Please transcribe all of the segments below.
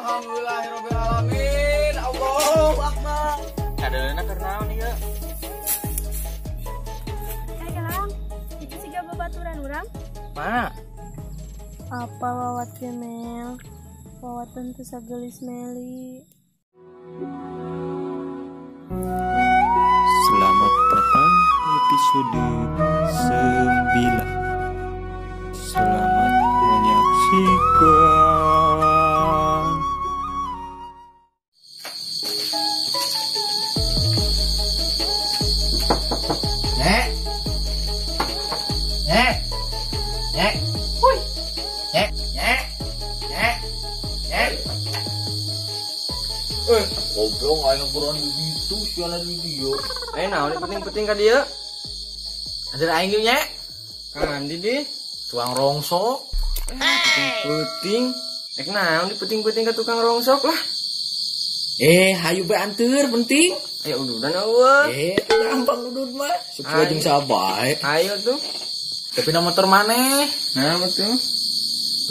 Alhamdulillahirabbil alamin. Allahu akbar. Kadeuleuna keur naon ieu? Eh, Galang, itu siga babaturan urang. Mana? Apa wawat Mel? Wawat tentu sagelis Meli. Selamat datang di episode 9. Selamat menyaksikan. Nek. Nek. Nek. Woi. Nek, nek. Nek. Nek. Goblok aing kurang di ditu siana di dieu. Naon penting-penting ka dieu? Anteur aing ieu nya. Kan di di tukang rongsok. Penting-penting. Ek naon di penting-penting ka tukang rongsok lah. Hayu bae anteur penting. Ayo ududan eueuh. Gampang udud mah. Sesuai jeung sabae. Ayo tuh. Tapi na motor maneh. Nah, betul.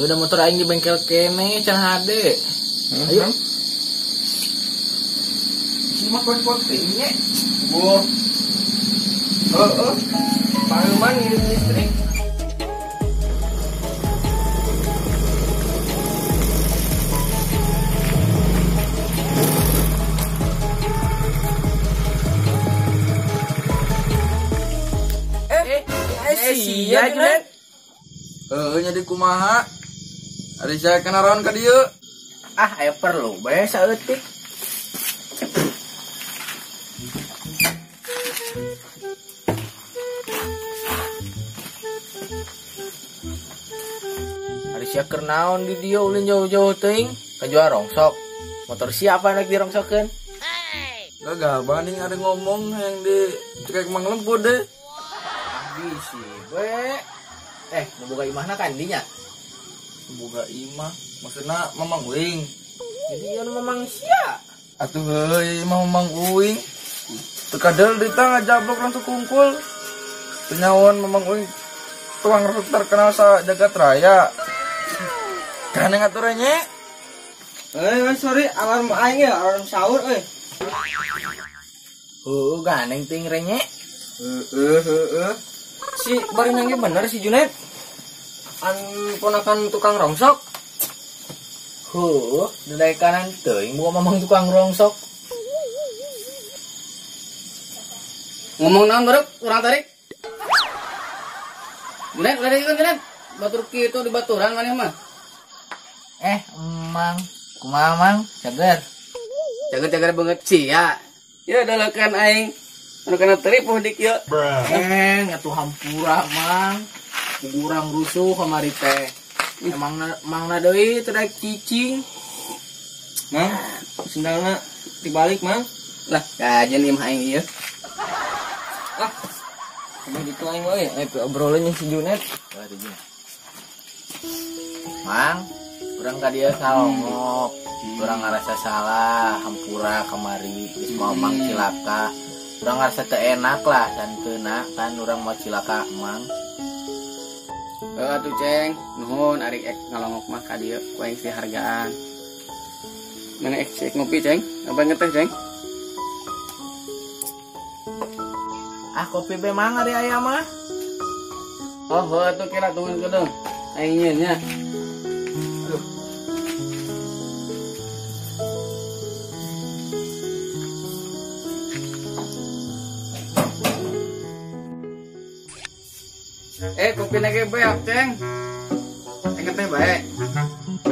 Udah motor aing di bengkel kene can hade. Ayo. Cuma pot-pot nya. Wah. Heeh. Paruman ngirim listrik. Sia Junet. Heuh nya di kumaha? Ari sia kana raon ka dieu? Ah, aya perlu bae saeutik. Ari sia keur naon di dieu ulin jauh-jauh teuing? Kajual rongsok. Motor siapa rek dirongsokeun? Gagah banding ada ngomong yang di cekek Mang Lemput deh. Bisi we. Nu boga imahna kan dinya. Boga imah maksudna Mamang Uing. Jadi ieu nu Mamang sia. Atuh heuy imah Mamang Uing. Teu kadel dita ngajablok langsung kungkul. Teu Mamang Uing tuang rongsok terkenal sa jagat raya. Kan ngatur nya. Sorry alarm aing ya, alarm sahur euy. Heuh ganeng ting renye. Heeh heeh. Si bari nangge bener si Junet. An ponakan tukang rongsok. Heuh, dai kanan teuing boga mamang tukang rongsok. Ngomong naon barep urang tarik. Junet, ulah deui Junet. Batur kitu di baturan maneh mah. Emang kumaha Mang? Cager. Cager-cager banget sia. Ya dalakan aing. Anu kana teripuh dik ieu. Ngatuh hampura Mang. Urang rusuh kamari teh. Emang mangna deui teu daek cicing. Mang, sendalna dibalik Mang. Lah, kajen imah aing ieu. Ah. Kumaha ditu aing we, obrolin si Junet. Mang, urang ka dieu kalongok. Urang ngarasa salah, hampura kamari geus moal Mang cilaka. Urang ngarasa teu enak lah santeuna kan urang mau cilaka Mang. Atuh Ceng, nuhun ari ek ngalongok mah ka dieu ku aing dihargaan. Mana ek cek ngopi Ceng? Apa ngeteh Ceng? Ah kopi be Mang ari aya mah. Oh, heuh atuh kira tungguan kedeung. Aing nyieun nya. Aduh. Kopi nage beak, Ceng. Ngeteh bae.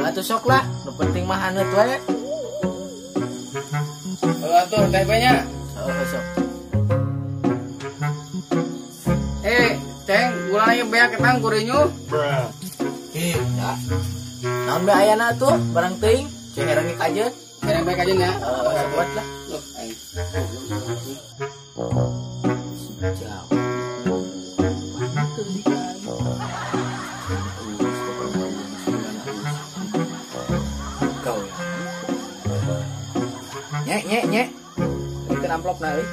Atuh sok lah, nu penting mah haneut wae. Heuh atuh teh bae nya. Heuh sok. Ceng, gula ieu beak etang kurinyu. Ya. Naon bae ayana atuh barang teuing, ceng herang aja. Herang bae aja nya. Heeh, buat lah. Loh, aing. Jauh. Kau ya. Nyek nyek nyek. Itu amplop na euy.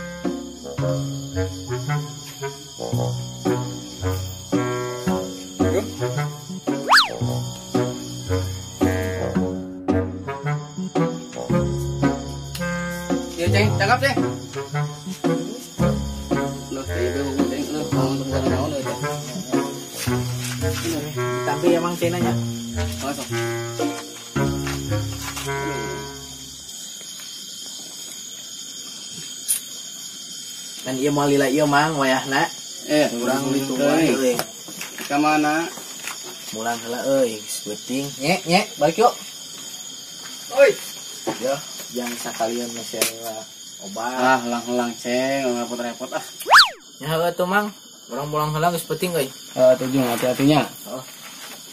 Ceng, cakap ceng. Loh, teh ieu ceng, loh, ngomong teu naon euy teh. Tapi emang cenanya nya. Masuk. Dan ieu moal lila ieu Mang wayahna. Urang ditungguan euy. Ka mana? Mulang heula euy, geus beuting. Nye, nye, balik yuk. Oi. Yo, jangan sakalian meser obat. Ah, lang-lang ceng, repot-repot ah. Ya heueuh tuh Mang, urang mulang heula geus beuting euy. Heeh, tujuh hati-hatinya. Oh.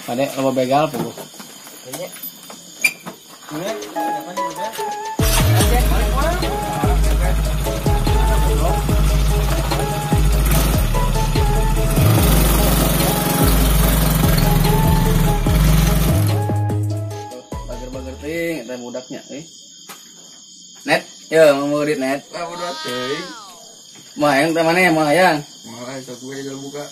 Pade loba begal puguh. Nye. Nye, kapan juga? Bager-bager ting eta budaknya euy. Net, ya mau murid net. Ah, budak teuing. Mah hayang teh maneh, mah hayang. Mah sok gue jual buka.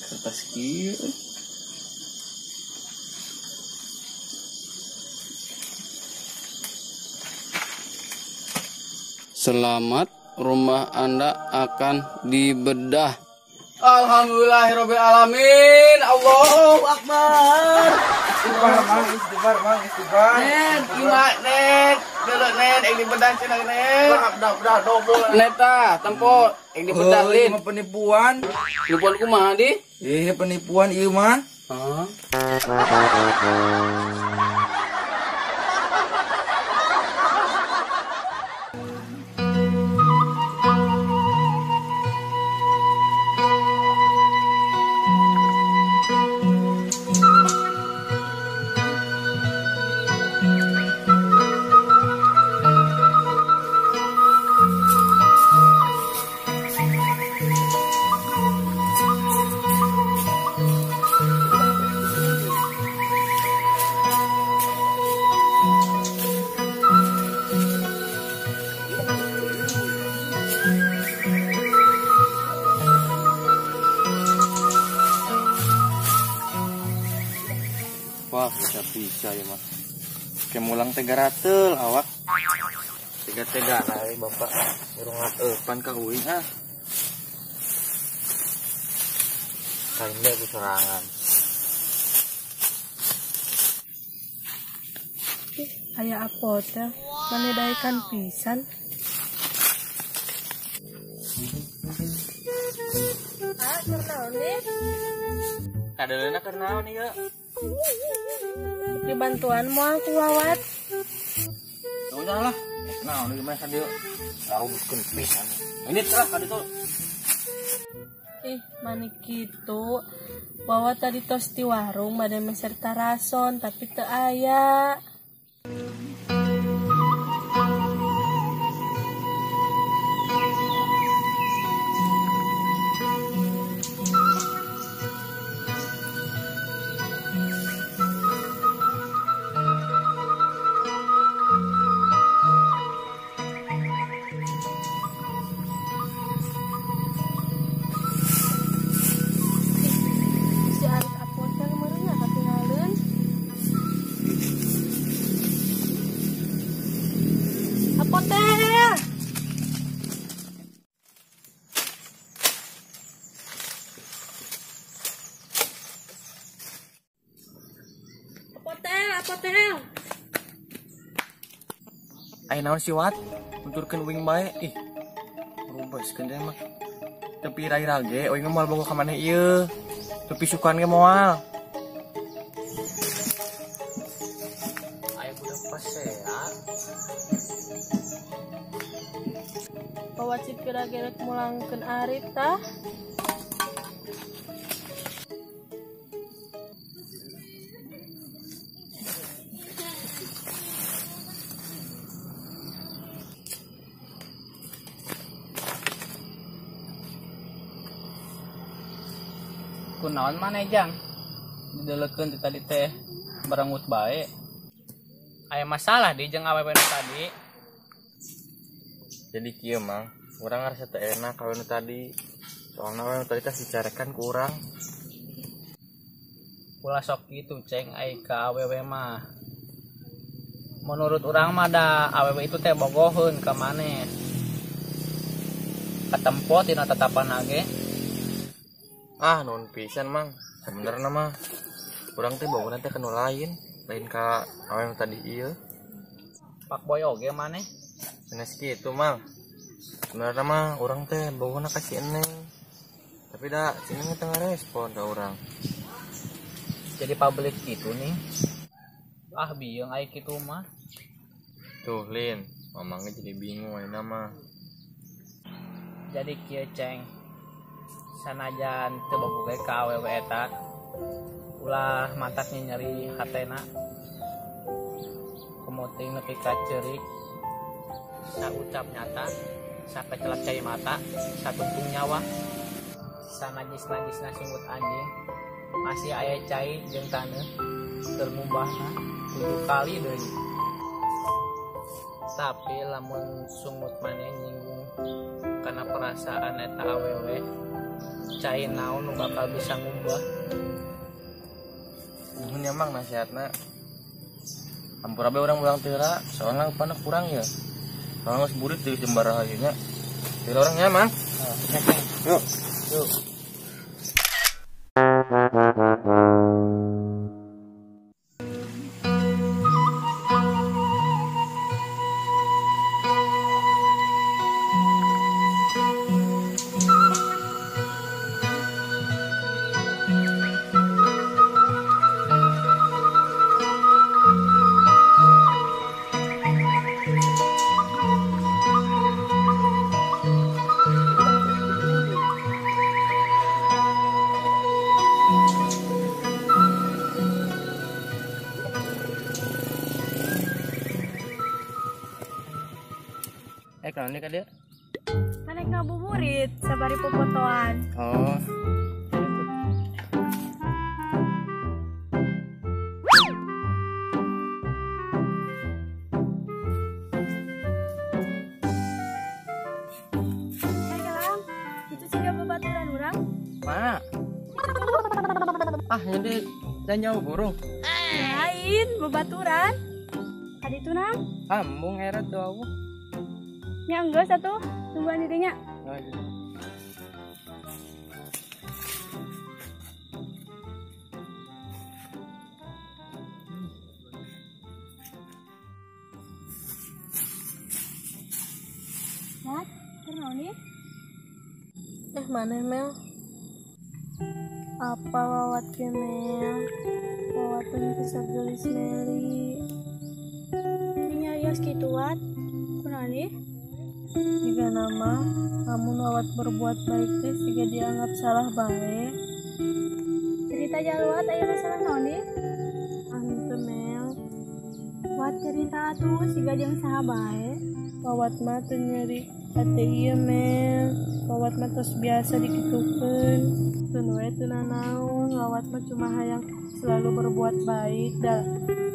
Kertas kieu. Selamat, rumah Anda akan dibedah. Alhamdulillahirabbil alamin. Allahu akbar. Istighfar, Mang, istighfar, Mang, istighfar. Net, gimana net? Delok net, yang dibedah cenah net. Dah, dobol. Net tah, tempo yang dibedah lin. Mah penipuan. Penipuan kumaha di? Ih, penipuan ieu mah. Hah? Wah, bisa-bisa ya mah. Kayak mulang tega ratel awak. Tega-tega nah bapak. Urang pan ka uing ah. Kain ku serangan. Ih, aya apotel, mane daekan pisan. Ah, keur naon nih? Kadeleuna keur naon ieu? Dibantuan moal ku Wawat. Udah lah. Nah, ini gimana kan dia? Rarubuskeun pisan. Ini lah ka ditu. Ih, mani kitu. Wawat tadi tos di warung bade meser tarason tapi teu aya. Apotel. Apotel, apotel. Ai naon si Wat? Nuturkeun uing bae. Ih. Rubaskeun teh mah. Tapi rai-rai ge uing moal boga ka maneh ieu. Tapi sukan ge moal. Aya budak pasea. Wajib kira-kira mulangkeun Arif tah. Kunaon maneh jang? Didelekeun ti tadi teh barengut bae. Aya masalah di jeung awewe nu tadi. Jadi kieu Mang, urang ngarasa teu enak awewe nu tadi. Soalna awewe nu tadi teh dicarekan ku urang. Ulah sok kitu ceng ai ka awewe mah. Menurut urang mah da awewe itu teh bogoheun ka maneh. Katempo tina tatapan ge. Ah, nuhun pisan Mang. Sebenarnya mah urang teh bogohna teh ka nu lain, lain ka awewe tadi ieu. Pak boy oge maneh. Sanes kitu Mang. Sebenarnya mah urang teh bogohna ka si Eneng. Tapi da si Eneng teh ngarespon ka urang. Jadi publik gitu nih. Ah bieu ai kitu mah. Tuh Lin, mamangnya jadi bingung ayeuna mah. Jadi kieu ceng. Sanajan teu bogoh ge ka awewe eta. Ulah matak nyeri hatena. Komo teuing nepi ka ceurik. Saucap nyata, sakecelak cai mata, satungtung nyawa. Sanajis-najisna sungut anjing, masih aya cai jeung taneuh keur ngumbahna 7 kali deui. Tapi lamun sungut maneh nyinggung kana perasaan eta awewe, cai naon nu bakal bisa ngumbah. Nuhun ya Mang nasihatna. Hampura bae urang ulang teu soalna upana kurang ya. Soalna geus burit deui jembara ieu nya. Teu urang nya Mang. Yuk. Yuk. Naon ka dia? Kan ngabuburit sabari popotoan. Oh. Kalang, itu siga babaturan urang. Mana? Ah, jadi dan jauh burung. Lain babaturan. Kaditu nang? Ambung era tuh aku. Nya enggeus atuh, tungguan di dinya. Oh, iya. Mat, kunaon nih? Maneh Mel? Apa wawat ge Mel? Wawat teh bisa geulis Meli. Nyarios kitu wat. Kunaon nih? Jika nama, namun wawat berbuat baik teh siga dianggap salah bae. Cerita jaluat aya masalah naon nih? Ante Mel. Wat cerita atuh siga jeung saha bae. Wawat mah teu nyeri hate ieu Mel. Wawat mah tos biasa dikitukeun. Keun we teu nanaon, wawat mah cuma hayang selalu berbuat baik da.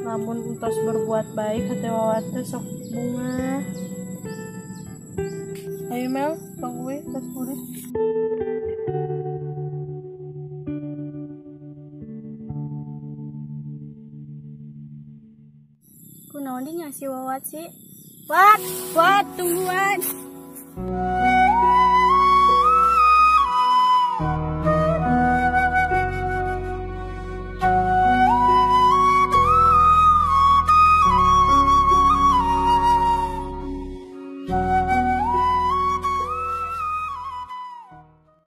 Namun entos berbuat baik hate wawat teh sok bungah. Ayo Mel, bang gue, tas burit. Kunaon di ngasih wawat sih? Wat, wat, tungguan.